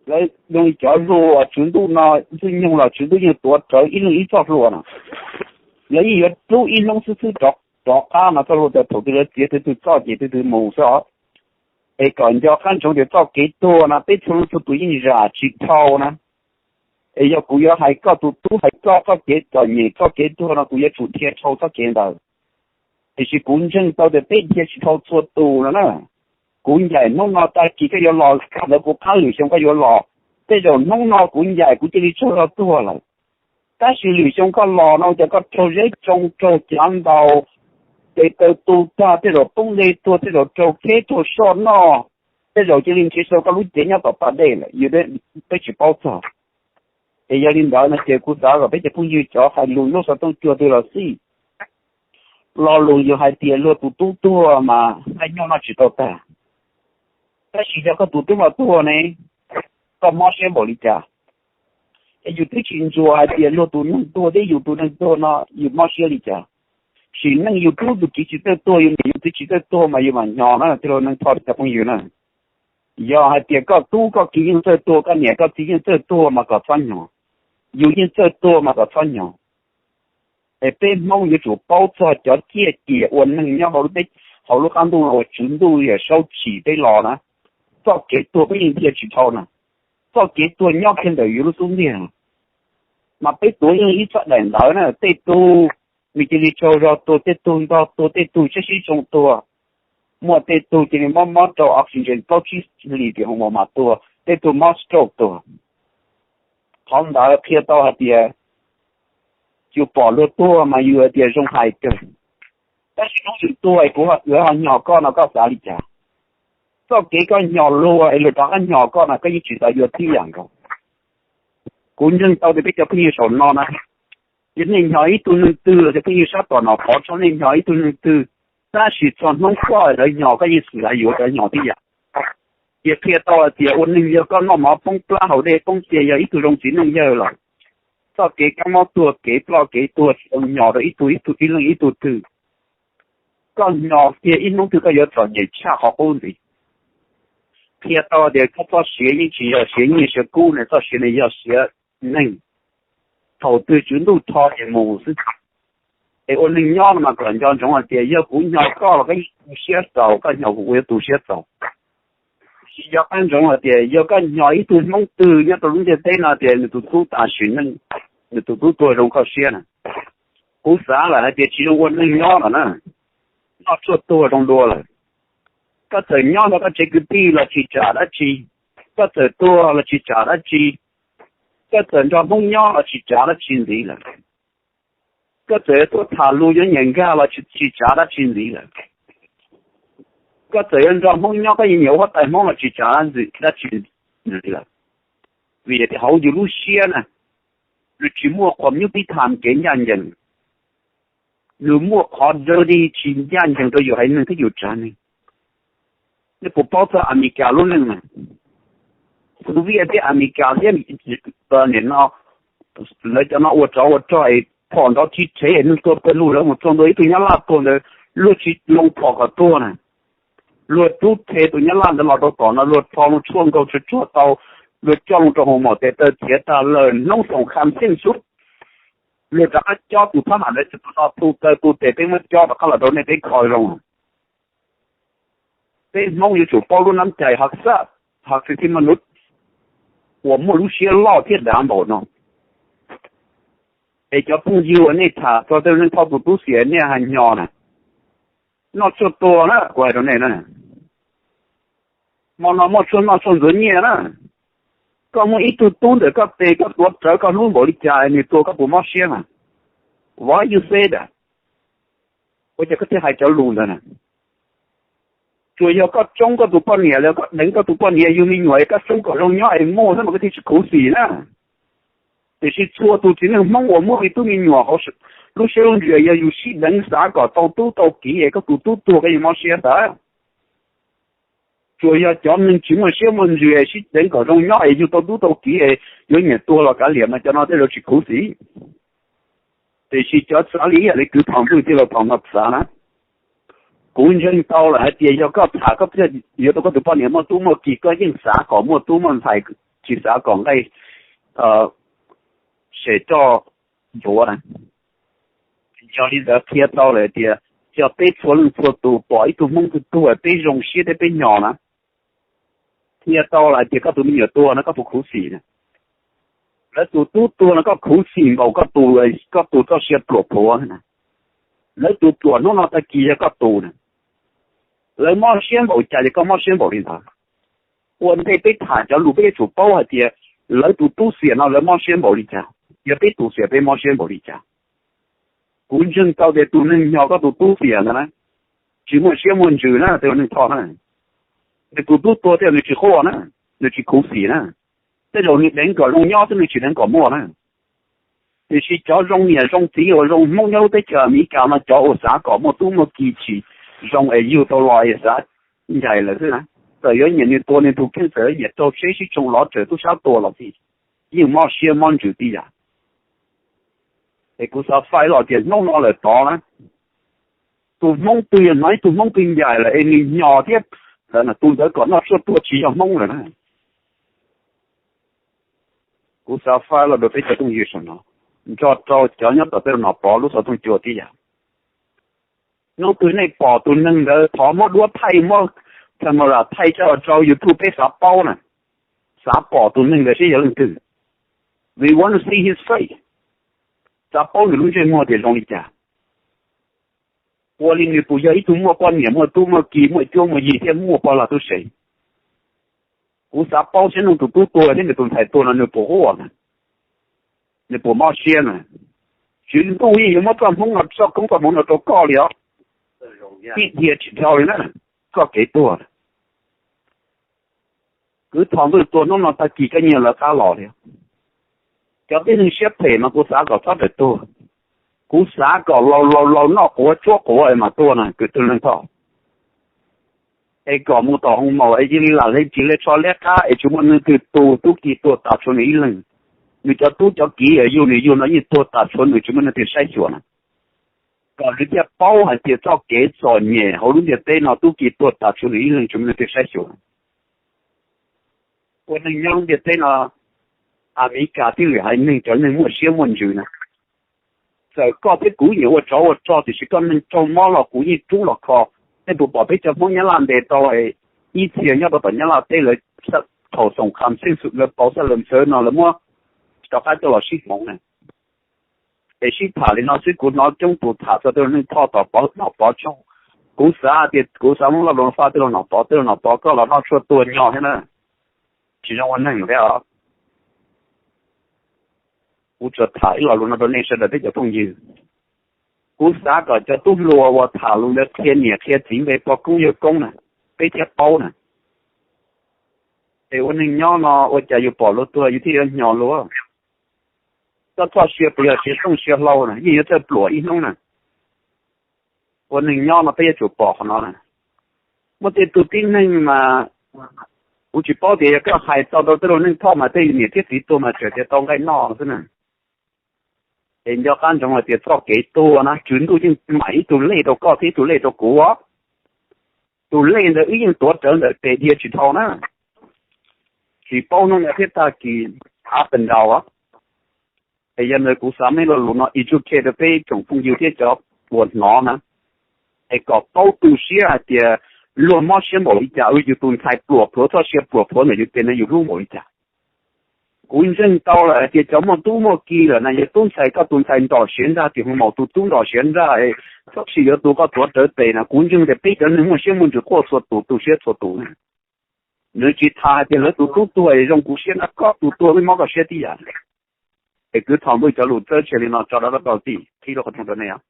Lawv zoo li cov hluas tswv ntuj no, Ntxwg Nyoog los tswv ntuj yeej tuav rawv ib leeg ib txoj hlua no. Lawv yeej yuav rub ib hnub xwb xwb rov, rov qab no txoj hlua tas thaum twg lawv txiav tus twg txoj ces tus twg mus xwb os. Es kom nco qab ntsoov tias txoj kev tuag no peb txhua leej txhua tus yeej zam tsis dhau na. Es yog kuv yuav hais koj tus tub hais koj txoj kev txom nyem txoj kev tuag no kuv yuav tsum dhia dhau txoj kev ntawd. Tiam sis kuv ntseeg tau tias peb dhia tsis dhau txhua tus no na. Kuv ncaim hnub no tag kis koj yuav los, koj ntawd kuv qab lwm xyoo koj yuav los. Tej zaum hnub no kuv ncaim kuv cia li tsaug zog tuag lawm. Tab sis lwm xyoo koj los no ua cas koj raug zeb tsoo raug cav ntaus, tes taw tu tag, tej zaum poob dej tuag, tej zaum raug kheb raug soj noj, tej zaum cia li nrhiav tsis tau koj lub cev nyob tom pas dej lawm, yus peb tsis paub txog. Es yog li ntawd no ces kuv xav kom peb cov phooj ywg cov hais lus nyob xov tooj cuag twg los xij, lo lus yus hais tias luag tus tub tuag mas nqaij nyuj noj tsis tau tag. Tab sis yog koj tus tub los tuag ne, koj mob siab npaum li cas? Es yus twb tsis ntsuas hais tias luag tus neeg tuag thiab yus tus neeg tuag no yus mob siab li cas? Sim neej yus tub yus kiv tsis txawj tuag, yus niam yus txiv tsis txawj tuag mas yus mam hnyos na, tij laug Neej Thoj cov phooj ywg na. Yog hais tias koj tub koj kiv yeej txawj tuag, koj niam koj txiv yeej txawj tuag mas kom txhob hnyos. Yus yeej txawj tuag mas kom txhob hnyos. Es peb Hmoob yuav tsum paub txog cov ciaj ciam ua neeg nyob hauv lub qab ntuj no uas tswv ntuj yog saub tsim peb los na. Txoj kev tuag peb yeej dhia tsis dhau na. Txoj kev tuag nyob kiag ntawm yus lub xub ntiag. Mas peb tuav yeej ib txoj daim ntawv na, tej tug nws cia li tsaug zog tuag, tej tug ntog tuag, tej tug siab sib tsoo tuag, muaj tej tug cia li mob mob rau oxygen plaub tsib hlis tim hoo maum mas tuag, tej tug mob stroke tuag. Qhov ntawd qhia tau hais tias yus pom luag tuag mas yus hais tias zoo hais kawg. Tab sis hnub yus tuag es kuv yuav ho hnyos koj no koj xav li cas? Txoj kev koj hnyos luag es luag rov qab hnyos koj no koj yeej tsis xav yuav tib yam nkaus. Kuv ntseeg tau tias peb cov phooj ywg saum no na, yog nej hnyos ib tug neeg twg los cov phooj ywg sab tom no, qhov txog nej hnyos ib tug neeg twg, tab sis txog hnub koj lawv hnyos koj yeej xav yuav cov hnyos tib yam. Ces qhia tau hais tias ua neeg yog koj noj mov poob plab haus dej poob tiag, yog ib tug zoo txiv neej yawg lawm, txoj kev kab mob tuag kev ploj kev tuag tsis tau hnyos rau ib tug ib tug ib leeg ib tug twg. Koj hnyos kiag ib hnub twg koj yuav txom nyem tshaj qhov qub ntxiv. Qhia tau tias koj txoj sia yeej tsis yog sia nyiaj sia kub ne, txoj sia ne yog sia neeg. Thaum twg tswv ntuj rho ces mus xwb. Es ua neeg nyob no mas kom nco ntsoov hais tias yog kuv hnyos koj los koj yeej tu siab txaus, koj hnyos kuv kuv yuav tu siab txaus. Tab sis nco qab ntsoov hais tias yog koj hnyos ib tug Hmoob twg nyob rau lub ntiaj teb no tias nws tus tub tas sim neej, nws tus tub tuag zoo koj siab na. Kuv xav lawm hais tias tsis zoo ua neeg nyob lawm na. Noj tshuaj tuag zoo dua lawm. Koj txawm nyob rau koj tsev kwv tij los tsis tsam dab tsi, koj txawm tuag los tsis tsam dab tsi, koj txawm nrog Hmoob nyob los tsis tsam dab tsi ntxiv lawm. Koj txawm yuav tuaj tham lus yuav nyiam nkag los tsis tsam dab tsi ntxiv lawm. Koj txawm yuav nrog Hmoob nyob koj yeej nyiam ua huab tais Hmoob los tsis tsam dab tsi ntxiv lawm. Vim tias hauv yus lub siab na, nws tsis muaj qhuam nyub pib tham kev ncaj ncees. Nws muaj qhov dawb di tsis ncaj ncees rau yus haiv neeg thiab yus tsav neeg. Nej puas paub txog Amelikas lub neej na? Kuv viaj thiab Amelikas thiab, nim no lawv cov no ua tsov ua rog es phom ntov tsis rhev es neeg tuag pawg lug, lawv mus txog ntua ib tug Nyab Laj tuag ntawd luag tsis loo phom kom tuag na. Luag rub rhe tus Nyab Laj ntawd los rau tom no luag rho loo tshuaj nkaug tsuag tsuag tau, luag coj loo rau hoo maum tes taw txiav tag lawm hnub foom kham xeej sub, luag rov qab cob tus phab mam ntawd tus no tu taw tu tes peb muab cob rov qab los rau nej peb kho zoo. Peb Hmoob yuav tsum paub lub nab cai hav xab, hav xwm txij maj nuv uas muaj lub siab loj thiab dav npaum no. Es cov phooj ywg uas nej tham txog tej neeg thauj tus tub xiam nej hais hnyos na, noj tshuaj tuag na, kuv hais rau nej na. Hmo no muaj tshuaj noj tshuaj ntxuav nyiaj na. Koj muaj ib tug tub ntawm koj tes koj tuav rawv koj hlub npaum li cas nws tuag koj puas mob siab mas? Why you say that? Ua cas koj thiaj hais cov lus ntawd na? Tsuas yog koj tsoob koj tus poj niam los koj deev koj tus poj niam yug me nyuam es koj tsoob kom zoo nyob es muaj xwb mas koj thiaj tsis khuv xim na. Tiam sis txhua tus txiv neej Hmoob uas muaj me tub me nyuam hauv lub siab lub ntsws yog yus sib deev xav kom tau tub tau kiv es koj tus tub tuag koj yeej mob siab xav. Tsuas yog cov neeg tsis muaj siab muaj ntsws es sib deev kom zoo nyob es yug tau tub tau kiv es yuav nyiam tuag los kav liam mas cov no tej zaum tsis khuv xim. Tiam sis cov xav li ib yam li kwv Phom Npwj tij laug Phom Npha xav na, kuv ntseeg tau lawm hais tias yog koj tham koj thiaj yuav tau koj tus poj niam muaj tub muaj kiv, koj yeej xav kom muaj tub muaj ntxhais tsis xav kom nqaij sem roj ntuav na. Yog li ntawd qhia tau lawm tias yog peb txhua leej txhua tus pom ib tug Hmoob twg tuag peb zoo siab thiab peb nyo na. Qhia tau lawm tias koj tus me nyuam tuag no koj puas khuv xim na? Lawv tus tub tuag no koj khuv xim npaum koj tus, koj tus txoj sia pluam pluav na? Lawv tus pluam hnub no tag kis yog koj tus na. Lawv mob siab npaum cas ces koj mob siab npaum li ntawd. Ua ntej peb tham cov lus peb yuav tsum paub hais tias lawv tus tub xiam no lawv mob siab npaum li cas, yog peb tus xiam peb mob siab npaum li cas. Kuv ntseeg tau tias tus neeg nyo koj tus tub xiam ntawd na, tsis muaj siab muaj ntsws na, tej neeg thoj na. Nws tus tub tuag tej nws tsis quaj na, nws tsis khuv xim na. Tej zaum nws deev kom zoo nyob xwb nws tsis deev kom muaj na. Tiam sis cov zoo niam zoo txiv uas zoo Hmoob nyob lub teb chaws Amelikas no cov uas xav kom muaj tub muaj ki tsis zoo es yug tau los es xav ncaim lawm xwb na. Txawm yuav nyiam nws tua nws tus kheej, txawm yuav nyiam raug tsheb sib tsoo lov tsaws tub sab tua los xij, yeej mob siab mob ntsws tib yam. Es kuv xav faib los tias hnub no lawm tod na, tus Hmoob twg yog hnov ib tug Hmoob twg ncaim lawm es nws nyo thiab lawm no tus ntawd kom noj tshuaj tuag tsis yog Hmoob lawm na. Kuv xav faib los rau peb cov phooj ywg saum no, nrog rau cov nyob tom tej Nom Pov lub xov tooj cua tib yam. Hnub twg nej pom tus neeg ntawd thov muab duab thaij, muab camera thaij coj los rau YouTube peb xav paub na, xav pom tus neeg ntawd seb yog leej twg. We want to see his face. Xav paub nws lub ntsej muag tias zoo li cas. Ua li nws puas yog ib tug muaj poj niam muaj tub muaj ki muaj cuab muaj yig thiab muaj poj lag tub se. Kuv xav paub seb nws tus tub tuag thiab nws tus ntxhais tuag no nws puas quaj na, nws puas mob siab na. Tswv Ntuj yeej yuav muab txoj hmoov no, txoj koob txoj hmoov no rau koj li os. Tib dhia tsis dhau li na, txoj kev tuag. Kwv Thoj Ntuj tuag hnub no tag kis koj nyiag lawv qab los li. Cov tib neeg siab phem mas kuv xav kom txhob rawm tuag. Kuv xav kom laus laus laus noj quav tsuab quav es mas tuag na kwv tij Leej Thoj. Es kom mus tom hoo maum es cia li lam hle ris hle tsho liab qab es tsis muaj neeg twg tu tub ki tuag tas tshuav nws ib leeg. Nws cov tub cov kiv yug nws yug no yeej tuag tas tshuav nws tsis muaj neeg twg saib xyuas na. Kom nws thiaj paub hais tias txoj kev txom nyem hauv lub ntiaj teb no tub ki tuag tas tshuav nws ib leeg tsis muaj neeg twg saib xyuas. Ua neeg nyob lub ntiaj teb no, Amelikas tib lwm haiv neeg cov neeg muaj siab muaj ntsws na. Txawm koj thiab kuv nyiam ua tsov ua rog tiam sis koj neeg raug mob los kuv yeej rub los kho. Nej puas pom peb cov Hmoob Nyab Laj ntes tau ib txhia nyob rau tom Nyab Laj teb lawv thaum xoom kham xeej xwm lawv pauv xab lawm ntxhawv no lawv muab rov qab coj los sib hmoov na. Es sib tham li no xwb kuv hnov coob tus tham txog tej lus Leej Thoj tom Pov Nom Pov tsaug. Kuv xav tias kuv xav muab lo lus no faj tej lus Nom Pov, tej lus Nom Pov koj los noj tshuaj tuag nyo thiab na, tsis zoo ua neeg thiab os. Kuv tsuas tham ib lo lus no rau nej sawv daws peb cov phooj ywg. Kuv xav kom cov tub hluas uas tham lus ntawd qhia niam qhia txiv npe pog koob yawg koob na, peb thiaj paub na. Es ua neeg nyob no ua cas yus pom luag tuag yus thiaj yuav hnyo luag? Koj txoj sia puas yog sia tooj sia hlau na, yeej yuav txawj pluam ib hnub na. Ua neeg nyob no peb yuav tsum pom qhov no na. Muaj tej tug tib neeg mas kuv tsis paub tias yog koj hais tau rau tej lus Leej Thoj mas tej niam thiab txiv tuag mas tseem tias tau nqaij noj xwb na. Es nco qab ntsoov hais tias txoj kev tuag na Tswv Ntuj yeej mam ib tug lej rau koj thiab ib tug lej rau kuv. Tus lej ntawd wb yeej tuav rawv ntawm tes dhia tsis dhau na. Tsis paub hnub no thiab tag kis up and down. Es yog ntawd kuv xav muab lo lus no educate rau peb tsoom phooj ywg thiab cov uas hnov na, es kom paub tu siab hais tias luag mob siab npaum li cas, yus tus ntxhais pluam pluav txoj sia pluam pluav ntawm yus tes no yus hlub npaum li cas. Kuv ntseeg tau lawm hais tias cov muaj tub muaj ki lawm na, yog tub ntxhais koj tus ntxhais nrom siav nraj, tis hu maum tus tub nrom siav nraj, txhob sim yuav tus koj tuav rawv tes na. Kuv ntseeg tias peb cov neeg muaj siab muaj ntsws quaj txhua tus tu siab txhua tus na. Nws tsis tham hais tias lawv tus tub tuag zoo kuv siab na, koj tus tuag yeej mob koj siab tib yam. Es kwv Thoj Ntuj cov lus txawj tseg li no tso rau tau tij qhib rau qhov rooj rau nej os.